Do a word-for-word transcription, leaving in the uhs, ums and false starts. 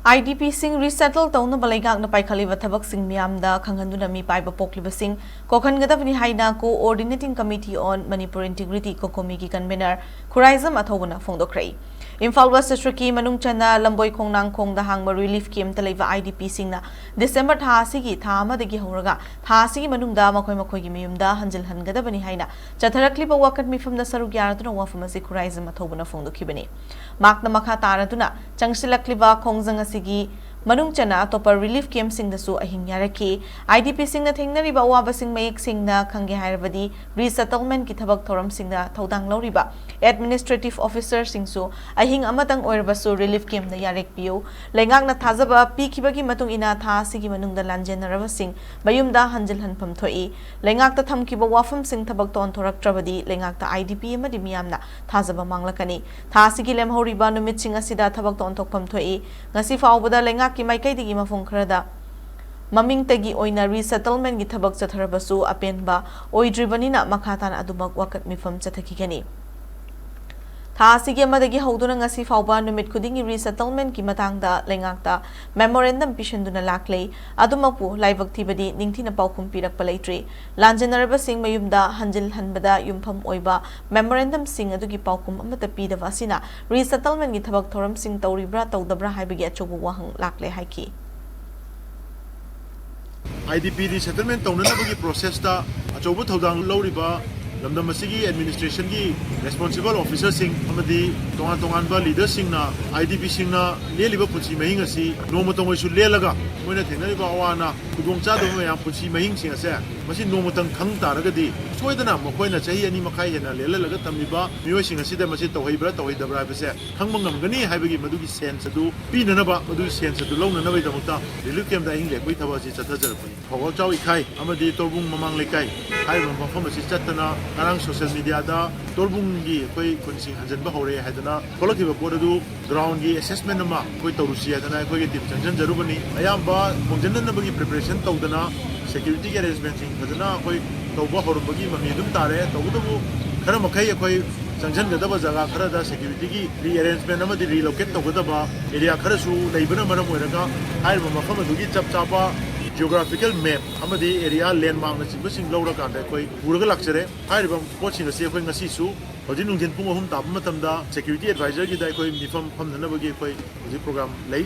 IDPꯁꯤꯡ resettle ꯇꯧꯅꯕ ꯂꯩꯉꯥꯛꯅ ꯄꯥꯏꯈꯠꯂꯤꯕ ꯊꯕꯛꯁꯤꯡ ꯃꯤꯌꯥꯝꯗ ꯈꯪꯍꯟꯗꯨꯅ ꯃꯤꯄꯥꯏꯕ ꯄꯣꯛꯂꯤꯕꯁꯤꯡ ꯀꯣꯛꯍꯟꯒꯗꯕꯅꯤ ꯍꯥꯏꯅ Coordinating Committee on Manipur Integrity, COCOMIꯒꯤ convener Khuraijam ꯑꯊꯧꯕꯅ ꯐꯣꯡꯗꯣꯛꯈ꯭ꯔꯦ꯫ Imphal West Districtꯀꯤ ꯃꯅꯨꯡ ꯆꯟꯅ ꯂꯝꯕꯣꯏ ꯈꯣꯡꯅꯥꯡꯈꯣꯡꯗ ꯍꯥꯡꯕ relief campꯇ ꯂꯩꯕ IDPꯁꯤꯡꯅ December ꯊꯥ ꯑꯁꯤꯒꯤ ꯊꯥ ꯑꯃꯗꯒꯤ ꯍꯧꯔꯒ ꯊꯥ ꯑꯁꯤꯒꯤ ꯃꯅꯨꯡꯗ ꯃꯈꯣꯏ ꯃꯈꯣꯏꯒꯤ ꯃꯌꯨꯝꯗ ꯍꯟꯖꯤꯜꯍꯟꯒꯗꯕꯅꯤ ꯍꯥꯏꯅ ꯆꯠꯊꯔꯛꯂꯤꯕ ꯋꯥꯀꯠ ꯃꯤꯐꯝꯗ ꯁꯔꯨꯛ ꯌꯥꯔꯗꯨꯅ ꯋꯥꯐꯝ ꯑꯁꯤ ꯈꯨꯔꯥꯏꯖꯝ ꯑꯊꯧꯕꯅ ꯐꯣꯡꯗꯣꯛꯈꯤꯕꯅꯤ꯫ ꯃꯍꯥꯛꯅ ꯃꯈꯥ ꯇꯥꯔꯗꯨꯅ ꯆꯪꯁꯤꯜꯂꯛꯂꯤꯕ ꯈꯣꯡꯖꯪ ꯑꯁꯤꯒꯤ ꯃꯅꯨꯡ ꯆꯟꯅ ꯑꯇꯣꯞꯄ relief campꯁꯤꯡꯗꯁꯨ ꯑꯍꯤꯡ ꯌꯥꯔꯛꯈꯤ꯫ IDPꯁꯤꯡꯅ ꯊꯦꯡꯅꯔꯤꯕ ꯑꯋꯥꯕꯁꯤꯡ ꯃꯌꯦꯛ ꯁꯦꯡꯅ ꯈꯪꯒꯦ ꯍꯥꯏꯔꯕꯗꯤ resettlementꯀꯤ ꯊꯕꯛ ꯊꯧꯔꯝꯁꯤꯡꯗ ꯊꯧꯗꯥꯡ ꯂꯧꯔꯤꯕ administrative officerꯁꯤꯡꯁꯨ ꯑꯍꯤꯡ ꯑꯃꯇꯪ ꯑꯣꯏꯔꯕꯁꯨ relief campꯇ ꯌꯥꯔꯦꯛꯄꯤꯌꯨ꯫ ꯂꯩꯉꯥꯛꯅ ꯊꯥꯖꯕ ꯄꯤꯈꯤꯕꯒꯤ ꯃꯇꯨꯡ ꯏꯟꯅ ꯊꯥ ꯑꯁꯤꯒꯤ ꯃꯅꯨꯡꯗ ꯂꯥꯟꯖꯦꯟꯅꯔꯕꯁꯤꯡ ꯃꯌꯨꯝꯗ ꯍꯟꯖꯤꯜꯍꯟꯐꯝ ꯊꯣꯛꯏ꯫ ꯂꯩꯉꯥꯛꯇ ꯊꯝꯈꯤꯕ ꯋꯥꯐꯝꯁꯤꯡ ꯊꯕꯛꯇ ꯑꯣꯟꯊꯣꯔꯛꯇ꯭ꯔꯕꯗꯤ ꯂꯩꯉꯥꯛꯇ IDP ꯑꯃꯗꯤ ꯃꯤꯌꯥꯝꯅ ꯊꯥꯖꯕ ꯃꯥꯡꯂꯛꯀꯅꯤ꯫ ꯊꯥ ꯑꯁꯤꯒꯤ ꯂꯦꯝꯍꯧꯔꯤꯕ ꯅꯨꯃꯤꯠꯁꯤꯡ ꯑꯁꯤꯗ ꯊꯕꯛꯇ ꯑꯣꯟꯊꯣꯛꯐꯝ ꯊꯣꯛꯏ꯫ ꯉꯁꯤ ꯐꯥꯎꯕꯗ ꯂꯩꯉꯥꯛꯀꯤ ꯃꯥꯏꯀꯩꯗꯒꯤ ꯃꯐꯝ ꯈꯔꯗ ꯃꯃꯤꯡꯇꯒꯤ ꯑꯣꯏꯅ resettlementꯀꯤ ꯊꯕꯛ ꯆꯠꯊꯔꯕꯁꯨ ꯑꯄꯦꯟꯕ ꯑꯣꯏꯗ꯭ꯔꯤꯕꯅꯤꯅ ꯃꯈꯥ ꯇꯥꯅ ꯑꯗꯨꯃꯛ ꯋꯥꯀꯠ ꯃꯤꯐꯝ ꯆꯠꯊꯈꯤꯒꯅꯤ꯫ ꯊꯥ ꯑꯁꯤꯒꯤ ꯑꯃꯗꯒꯤ ꯍꯧꯗꯨꯅ ꯉꯁꯤ ꯐꯥꯎꯕ ꯅꯨꯃꯤꯠ ꯈꯨꯗꯤꯡꯒꯤ resettlementꯀꯤ ꯃꯇꯥꯡꯗ ꯂꯩꯉꯥꯛꯇ memorandum ꯄꯤꯁꯤꯟꯗꯨꯅ ꯂꯥꯛꯂꯦ꯫ ꯑꯗꯨꯃꯛꯄꯨ ꯂꯥꯏꯕꯛ ꯊꯤꯕꯗꯤ ꯅꯤꯡꯊꯤꯅ ꯄꯥꯎꯈꯨꯝ ꯄꯤꯔꯛꯄ ꯂꯩꯇ꯭ꯔꯤ꯫ ꯂꯥꯟꯖꯦꯟꯅꯔꯕꯁꯤꯡ ꯃꯌꯨꯝꯗ ꯍꯟꯖꯤꯜꯍꯟꯕꯗ ꯌꯨꯝꯐꯝ ꯑꯣꯏꯕ memorandumꯁꯤꯡ ꯑꯗꯨꯒꯤ ꯄꯥꯎꯈꯨꯝ ꯑꯃꯠꯇ ꯄꯤꯗꯕ ꯑꯁꯤꯅ resettlementꯀꯤ ꯊꯕꯛ ꯊꯧꯔꯝꯁꯤꯡ ꯇꯧꯔꯤꯕ꯭ꯔꯥ ꯇꯧꯗꯕ꯭ꯔꯥ ꯍꯥꯏꯕꯒꯤ ꯑꯆꯧꯕ ꯋꯥꯍꯪ ꯂꯥꯛꯂꯦ ꯍꯥꯏꯈꯤ꯫ IDP resettlement ꯇꯧꯅꯅꯕꯒꯤ processꯇ ꯑꯆꯧꯕ ꯊꯧꯗꯥꯡ ꯂꯧꯔꯤꯕ ꯂꯝꯗꯝ ꯑꯁꯤꯒꯤ administrationꯒꯤ responsible officerꯁꯤꯡ ꯑꯃꯗꯤ ꯇꯣꯉꯥꯟ ꯇꯣꯉꯥꯟꯕ leaderꯁꯤꯡꯅ IDPꯁꯤꯡꯅ ꯂꯦꯜꯂꯤꯕ ꯄꯨꯟꯁꯤ ꯃꯍꯤꯡ ꯑꯁꯤ ꯅꯣꯡꯃꯇꯪ ꯑꯣꯏꯁꯨ ꯂꯦꯜꯂꯒ ꯃꯣꯏꯅ ꯊꯦꯡꯅꯔꯤꯕ ꯑꯋꯥ ꯑꯅꯥ, ꯈꯨꯗꯣꯡꯆꯥꯗꯕ ꯃꯌꯥꯝ, ꯄꯨꯟꯁꯤ ꯃꯍꯤꯡꯁꯤꯡ ꯑꯁꯦ ꯃꯁꯤ ꯅꯣꯡꯃꯇꯪ ꯈꯪ ꯇꯥꯔꯒꯗꯤ ꯁꯣꯏꯗꯅ ꯃꯈꯣꯏꯅ ꯆꯍꯤ ꯑꯅꯤ ꯃꯈꯥꯏ ꯍꯦꯟꯅ ꯂꯦꯜꯍꯜꯂꯒ ꯊꯝꯂꯤꯕ ꯃꯤꯑꯣꯏꯁꯤꯡ ꯑꯁꯤꯗ ꯃꯁꯤ ꯇꯧꯍꯩꯕ꯭ꯔꯥ ꯇꯧꯍꯩꯗꯕ꯭ꯔꯥ ꯍꯥꯏꯕꯁꯦ ꯈꯪꯕ ꯉꯝꯒꯅꯤ ꯍꯥꯏꯕꯒꯤ ꯃꯗꯨꯒꯤ sense ꯑꯗꯨ ꯄꯤꯅꯅꯕ, ꯃꯗꯨꯒꯤ sense ꯑꯗꯨ ꯂꯧꯅꯅꯕꯒꯤꯗꯃꯛꯇ relief campꯇ ꯑꯍꯤꯡ ꯂꯦꯛꯄꯒꯤ ꯊꯕꯛ ꯑꯁꯤ ꯆꯠꯊꯖꯔꯛꯄꯅꯤ꯫ ꯐꯧꯕꯥꯜꯆꯥꯎ ꯏꯈꯥꯏ ꯑꯃꯗꯤ ꯇꯣꯔꯕꯨꯡ ꯃꯃꯥꯡ ꯂꯩꯀꯥꯏ ꯍꯥꯏꯔꯤꯕ ꯃꯐꯝ ꯑꯁꯤ ꯆꯠꯇꯅ ꯉꯔꯥꯡ social mediaꯗ ꯇꯣꯔꯕꯨꯡꯒꯤ ꯑꯩꯈꯣꯏ ꯈꯨꯟꯁꯤꯡ ꯍꯟꯖꯤꯟꯕ ꯍꯧꯔꯦ ꯍꯥꯏꯗꯅ ꯊꯣꯛꯂꯛꯈꯤꯕ ꯄꯣꯠ ꯑꯗꯨ groundꯒꯤ assessment ꯑꯃ ꯑꯩꯈꯣꯏ ꯇꯧꯔꯨꯁꯤ ꯍꯥꯏꯗꯅ ꯑꯩꯈꯣꯏꯒꯤ team ꯆꯪꯁꯤꯟꯖꯔꯨꯕꯅꯤ꯫ ꯑꯌꯥꯝꯕ ꯍꯣꯡꯖꯤꯟꯅꯅꯕꯒꯤ preparation ꯇꯧꯗꯅ securityꯒꯤ arrangementꯁꯤꯡ ꯐꯖꯅ ꯑꯩꯈꯣꯏ ꯇꯧꯕ ꯍꯧꯔꯝꯕꯒꯤ ꯃꯃꯤ ꯑꯗꯨꯝ ꯇꯥꯔꯦ꯫ ꯇꯧꯕꯇꯕꯨ ꯈꯔ ꯃꯈꯩ ꯑꯩꯈꯣꯏ ꯆꯪꯁꯤꯟꯒꯗꯕ ꯖꯒꯥ ꯈꯔꯗ ꯁꯦꯀ꯭ꯌꯨꯔꯤꯇꯤꯒꯤ ꯔꯤꯑꯦꯔꯦꯟꯖꯃꯦꯟ ꯑꯃꯗꯤ ꯔꯤꯂꯣꯀꯦꯠ ꯇꯧꯒꯗꯕ ꯑꯦꯔꯤꯌꯥ ꯈꯔꯁꯨ ꯂꯩꯕꯅ ꯃꯔꯝ ꯑꯣꯏꯔꯒ, ꯍꯥꯏꯔꯤꯕ ꯃꯐꯝ ꯑꯗꯨꯒꯤ ꯆꯞ ꯆꯥꯕ ꯖꯤꯑꯣꯒ꯭ꯔꯥꯐꯤꯀꯦꯜ ꯃꯦꯞ ꯑꯃꯗꯤ ꯑꯦꯔꯤꯌꯥ ꯂꯦꯟꯃꯥꯔꯛꯅꯆꯤꯡꯕꯁꯤꯡ ꯂꯧꯔꯀꯥꯟꯗ ꯑꯩꯈꯣꯏ ꯄꯨꯔꯒ ꯂꯥꯛꯆꯔꯦ꯫ ꯍꯥꯏꯔꯤꯕ ꯄꯣꯠꯁꯤꯡ ꯑꯁꯤ ꯑꯩꯈꯣꯏ ꯉꯁꯤꯁꯨ ꯍꯧꯖꯤꯛ ꯅꯨꯡꯊꯤꯟ ꯄꯨꯡ ꯑꯍꯨꯝ ꯇꯥꯕ ꯃꯇꯝꯗ ꯁꯦꯀ꯭ꯌꯨꯔꯤꯇꯤ ꯑꯦꯗꯚꯥꯏꯖꯔꯒꯤꯗ ꯑꯩꯈꯣꯏ ꯃꯤꯐꯝ ꯐꯝꯅꯅꯕꯒꯤ ꯑꯩꯈꯣꯏ ꯍꯧꯖꯤꯛ ꯄ꯭ꯔꯣꯒ꯭ꯔꯥꯝ ꯂꯩ꯫